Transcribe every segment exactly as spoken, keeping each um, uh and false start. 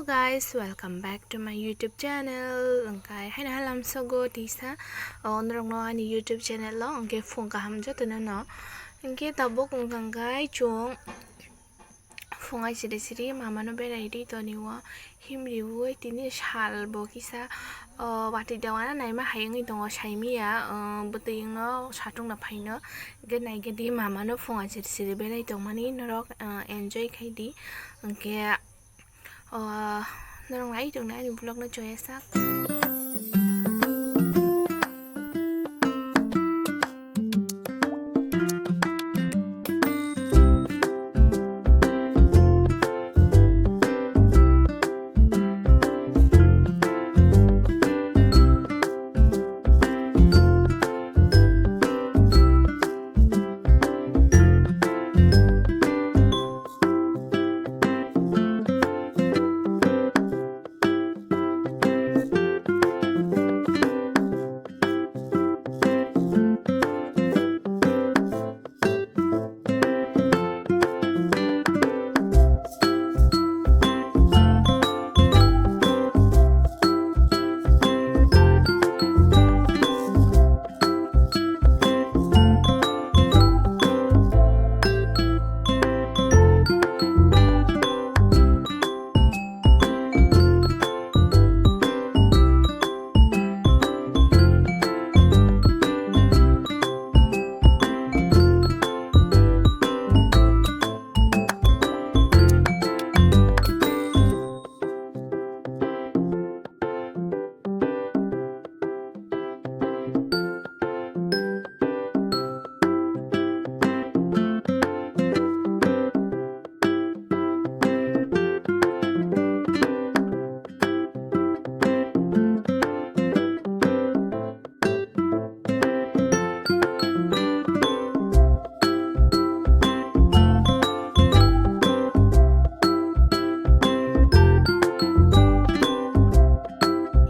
Guys, welcome back to my YouTube channel. Hwnkhe haino halam sogo tisa, o, norokno ani YouTube channel o, hwnkhe phung kaham jotono no. Hwnkhe tabuk wngkha hwnkhe chwng phung ai siri siri mamano berai ri toni o himriui tini sal bo kisa, o, watwi dewana naima hai wngwi tongo saimiya, o, bwtwi wngno satung no phaino hwnkhe naikhe di mamano phung ai siri siri berai tongmani norok, o, enjoy khai di. Hwnkhe O, norok nai tongna ani vlog no choya sak.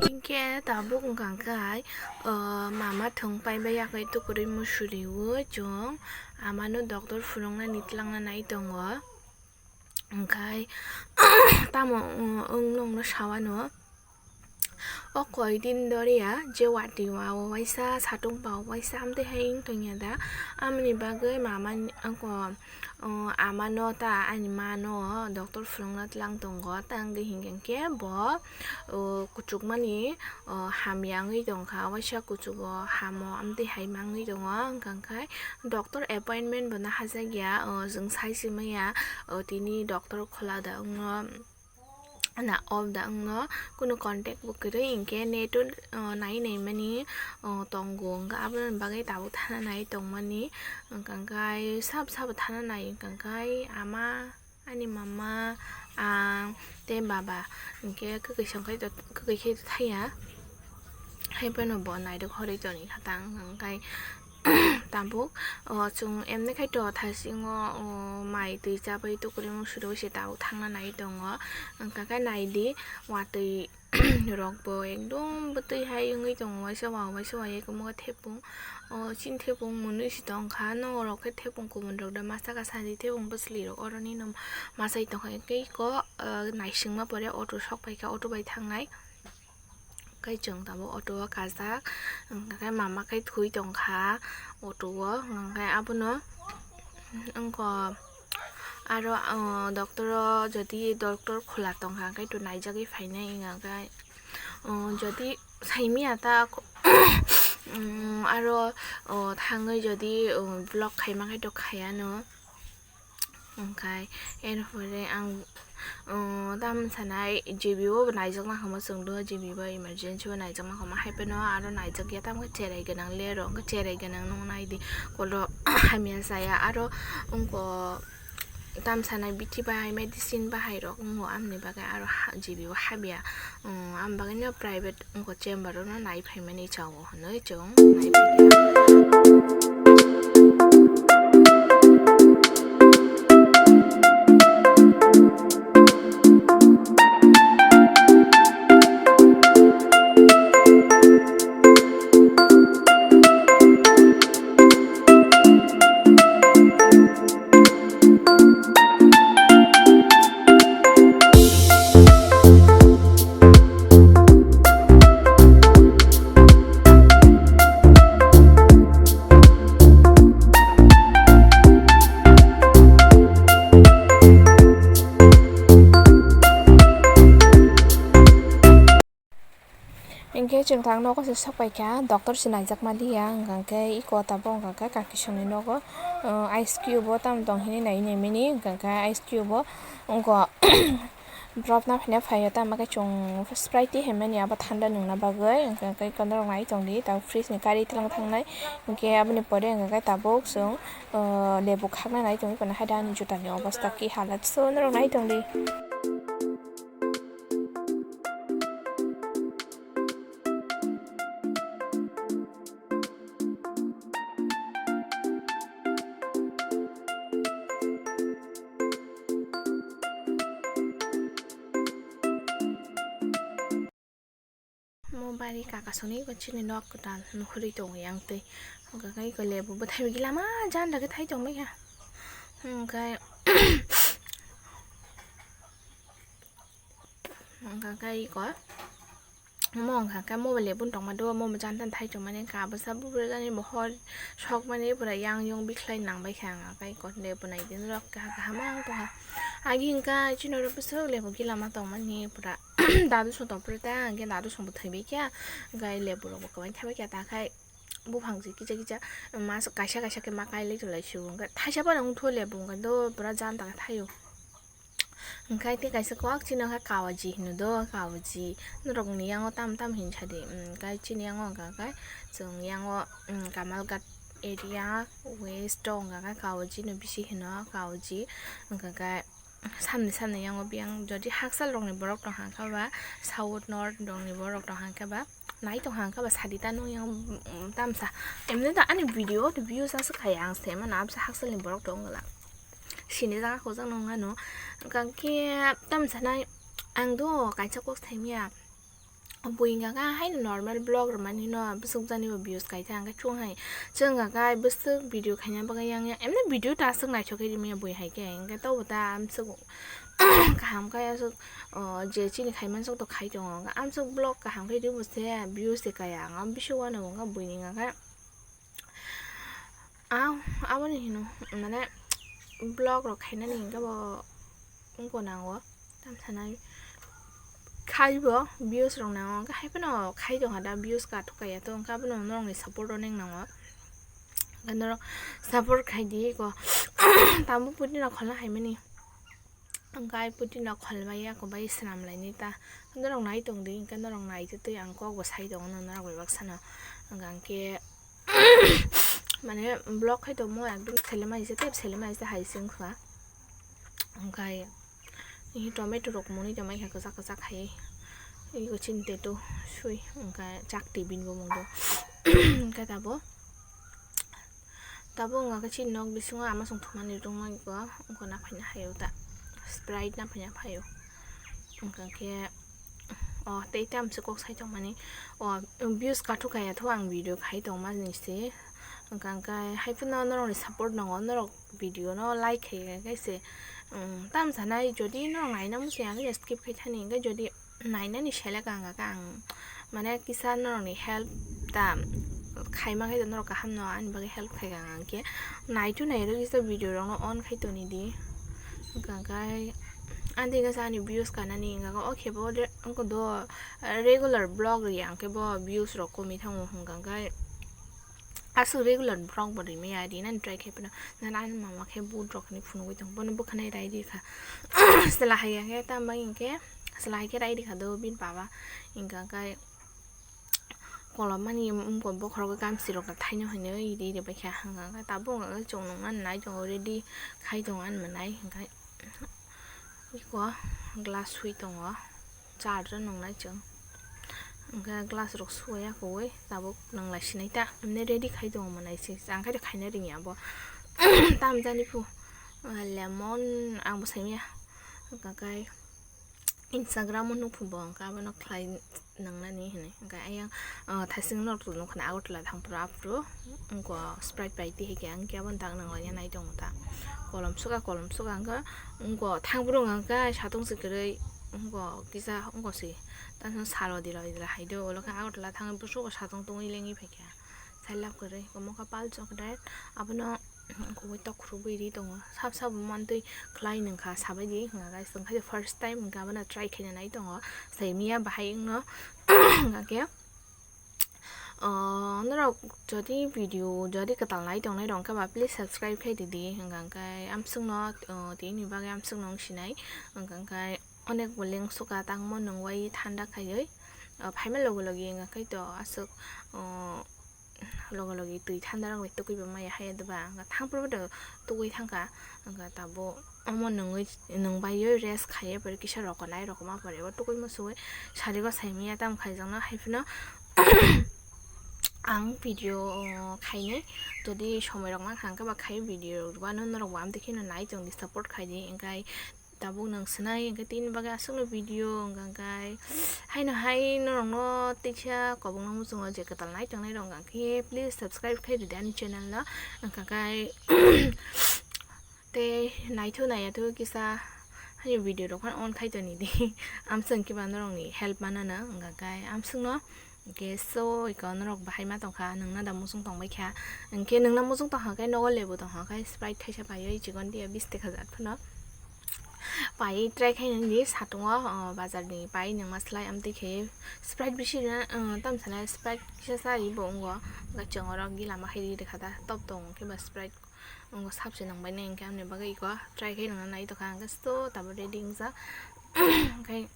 Hinkhe tabuk wngkha khe, o, mama thwng paibai yakwi tukurui musuriui chwng amano doctor phunuknani twlangna nai tongo. Hwnkhe tamo wng, wng nokno sawano. O koi din doriya je watwi wa o waisa satung ba o waisa amtwi hai wng tongya da. Amoni bagwi mama ni, o, amano ta ani mano doctor phunukna twlang tongo. Tangwi hinkhe bo, o, kuchukmani, o, hamya wngwi tongkha. Waisa kuchugo hamo amtwi hai ma wngwi tongo. Hwnkha khe doctor appointment bo nahajakya, o, chwng sai si manya, o, tini doctor khola da wngno. Na off da wngno, kunu contact bo kwrwi hinkhe net o, o, nai nai mani, o, tongo, hwnkhe aboni bagwi tabuk thana nai tongmani, hwnkhe sabo sabo thana nai, hwnkhe ama, ani mama, ang tei baba hinkhe kwkwi songkhai to, kwkwi khe to thaiya. Hai phano bo nairok horwi tongwi kha tang, hwnkhe tabuk, o, chwng emni khai to thasingo, o, mai twi chabai tukurui musuri se tabuk thangna nai tongo. Hwnkha khe nai di, watwi rok bo ekdom bwtwi hai wngwi tongo, waisa wa, waisa wa, eko mo thepung, o, chini thepung mwnwi se tongkha, norok khe thepung kumun rok da masa kasa di, thepung bwsli rok oroni no masai tongkha, hwnkhe eko, o, naisingma pore auto sok paikha, auto bai thangnai. Khe chwng tabuk auto o kajak, hwnkha khe mama khe thwi tongkha auto o, hwnkha khe abono wngkha aro, o, doctor o jodi doctor khola tongkha khe to naijagwi phainai, hwnkha khe, o, jodi saimanya ta, um, aro, o, thangwi jodi, o, vlog khaima khe to khaiya no. Hwnkhe, erpore ang, um, tamo sanai G B o bo naijakma kha mo chwng do, G B bo emergency o naijakma kha mo, hai phano aro naijakya tamo khe cherai gwnang le rw, hwnkhe cherai gwnang no nai di, kolo hamya chaya, aro wngkha tamo sanai bithi bahai, medicine bahai rok wngo, amoni bagwi aro ha-, G B o habya, um, am bagwi no private wngkha chamber o no nai phaimani chao. Hwnwi chwng naiphikha. Chwng thang nogo se sok paikha, doctor se naijak maliya, hwnkha khe iko tabuk hwnkha khe kakisongni nogo, uh, ice cube o tamo tong hini nai nai mani, hwnkha khe ice cube o wngkha drop na phina phaio, tamo khe chwng Sprite twi hai mani abo thanda nungna bagwi, hwnkha khe iko norok nai tongdi, tabuk fridge ni kari twlang thangnai, hwnkhe aboni pore hwnkha khe tabuk chwng, uh, lebu khakna nai tongwi, kono hai da ani juta ni obostha ki halat, so norok nai tongdi. Mo bari kakasongni chini nok kwtal nukhurwi tongo yang twi. Hwnkha khe iko lebu bwthai gila ma janda khe thai tongbaikha. Hwnkhe Hwnkha khe iko, mo hwnkha khe mo bo lebu tongma do, mo bo jani thai tongmani wngkha, bwsa buphuru jani bo hor sokmani pura yang yong bikhlai nangbaikha, hwnkha khe iko lebu naidi norok kaha kaham ang tongkha. Agi hwnkha chini oro bwswk lebu gila ma tongmani pura dadu song tongphuru ta, hwnkhe dadu song bo thwibaikha, hwnkhe lebu rok bo kwbang thaibaikha, ta khai buphang se kisa kisa mas kaisa kaisa khe ma kailai tonglaisio, hwnkhe thaisa phano wngthu lebu hwnkhe do pura jani ta khe thaio. Hwnkhe tei kaisa kok chini wngkha kawaji hino do, kawaji. Norokni yango tam tam hin sadi, hwnkhe chini yango hwnkha khe chwng yango, um, Kamalghat area west o hwnkha khe kawaji no bisi hino, kawaji. Hwnkha khe samni samni yango biyang jodi hakchal rokni borok tong hangkha ba, south north rokni borok tong hangkha ba, nai tong hangkha ba sadi ta nung yang, um, tamsa. Emni to ani video ni views aswk khai ang se mano, absa hakchal ni borok tong wngla. Sini jaga hojak nung ano. Hwnkha khe tamsa nai ang do kaisa kok saimya. Bui hwnkha khe haino normal vlog rwmani no bwswk jani bo views kaitha hwnkhe chwng hai. Chwng hwnkha khe bwswk video khaina bagwi yang yang. Emni video ta aswk naithok khe rimya bui hai khe. Hwnkhe tobo ta amswk kaham khe aswk, o, je chini khaiman sok to khai tongo. Amswk vlog kaham khe ribo se views se kaya. Ang bisi uanw hwnkha buini hwnkha khe. Ang aboni hino mane vlog rok khainani hwnkhe bo wngkha nango. Tamsanai khai bo views rok nango, hwnkhe hai phano khai tongkha da, views kathok kaya to, hwnkhe abono norokni support rok nang nango, hwnkhe norok support khai di ko. Tamo putino kholna hai mani, hwnkhe ai putino kholbai ya, kobai swnam laini ta, norok nai tong di, hwnkhe norok nai twi twi ang kok bo sai tongo norok bai baksano, hwnkhe mane vlog khai tongmo ekdom selema hai se, tei selema hai se hai se wngkha. Hwnkhe tomato rok mwnwi tongmani khe kwchak kwchak hai, iko chini teto sui hwnkhe chak twi bini bumung do. Hwnkhe tabuk, tabuk wngkha khe chini nok bisingo ama chwng thumani rwngmani bo wngkha, naphaina hai o ta Sprite naphaina phai o. Hwnkha khe o tei tamse kok sai tongmani, o views kathok kaya tho ang video khai tongmani se. Hwnkha khe hai phano norokni support nango, norok video no like khai khe se, um, tamsa nai jodi norok naina muchung ya khe skip khai thani, hwnkhe jodi nainani selek ang khe ang mane kisa norokni help ta khaima khe norok kaham no ani bagwi help khai ang khe naitu nairok kisa video rok no on khai toni di. Hwnkha khe ani kisa ani views kanani hwnkha khe o khe bo re-, wngkha do regular vlog ri ang khe bo views rok komwi thango hwnkha khe. Aswk regular vlog bo rimaya, rinani try khai phano. Nana ani mama khe boot rok hinwi phunugwi tongo, bono bwkhanai rai rikha. Chwla hai ya khe tamo bai hinkhe, chwla hai khe rai rikha do bini baba. Hinkha khe kolom mani bokhorok gamchi rok thaino hinwi ri ri baikha. Hinkha khe tabuk hinkha khe chwng nungmani nai tongo, ready khai tongo ani mwnai. Hinkha khe iko glass sui tongo. Charjon nungnai chwng. Hwnkhe glass rok suwaya kuwi tabuk nwnglai sinai ta. Emne ready khai tongo mwnai se. Ang khai khaina ringya bo. Tamjani phu, lemon ang bo saimya. Hwnkhe Instagram o nukphu bo hwnkhe abono khlai nwngnani hinwi. Hwnkhe ayang, ah, thaising norok tongkha na Agartala thangphuru aphuru. Wngkha Sprite bai twi hai khe ang khe abono tak nwnglai nai tongo ta. Kolom suka, kolom suka hwnkhe wngkha thangphuru hwnkhe satong se kwrwi. Wngkha kisa wngkha se, tamo salo dilo dilo hai do, ulo khe Agartala thangwi bwswk satong tongwi lengwi phaikha, sai lab kwrwi, omo khe pal chocolate, abono kubui tok khurubui ri tongo, sab sabo mantwi khlai nungkha, sabai di hwnka khe, chwng khe first time hwnka, abono try khaina nai tongo, sai miya bahai wngno hwnka khe. O, norok jodi video jodi kwtal nai tongnai rok khe ba, please subscribe khai di di. Hwnkha khe amswkno, o, tini bagwi amswkno wng sinai. Hwnkha khe onek bo leng suka tangmo nwng wai thanda khaiwi, o, phaima logi logi hwnkha khe to aswk, o, logi logi twi thanda rok bai tukui bo maya haya doba, hwnkha thang phuru bo to tukui thangkha, hwnkha tabuk omo nwngwi, nwng baiwi rest khaiwi pore kisa rok nai rok ma pore bo tukui musuwi sari go sai maya tamo khaijakno hai phano. Ang video khainai, jodi somoi rok mankha hwnkhe ba khai video rok, ano norok bo amtwi kheno nai tongdi, support khaidi, hwnkhe tabuk nwng swnai hwnkhe tini bagwi aswkno video wngkha, hwnkhe haino hai norokno teisa kobokno muchungo je kwtal nai tongnai rok wngkha khe please subscribe khai rwdi ani channel no, wngkha khe tei naithu naiya thu kisa haino video rok phano on khai toni di. Amswk khe ba norokni help manana wngkha khe amswkno. Hwnkhe so iko norok bahai ma tongkha, nwngna da muchung tongbai kha. Hwnkhe nwngna muchung tongkha khe nogo lebu tongkha khe Sprite thaisa paiwi chikon dia bis taka jat phano paiwi try khai nang di satungo, o, bazar ni pai nwngma slai amtwi khe Sprite bisi rwna, o, tamo sanai Sprite kisa sa ri bo wngo. Hwnkhe chwng oro gila ma khai ri rwkha da top tong khe ba Sprite wngo sabse nang bai nai hwnkhe amoni bagwi iko try khai nwngna nai tongkha hwnkhe so tabuk ready wngjak. Hwnkhe.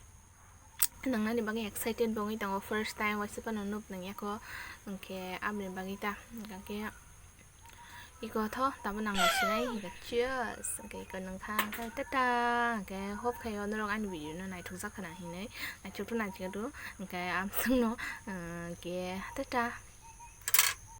Nangnani bagwi excited bo wngwi tongo, first time waisa phano nuk nangya kho, hwnkhe aboni bagwi ta, hwnkhe iko tho tamo nangma sinai, hwnkhe cheers, hwnkhe iko nungkha, hwnkhe tata, hwnkhe hope khaio norok ani video no naithokjak khana hinwi, naithok to naithok do, hwnkhe amswkno, hwnkhe tata.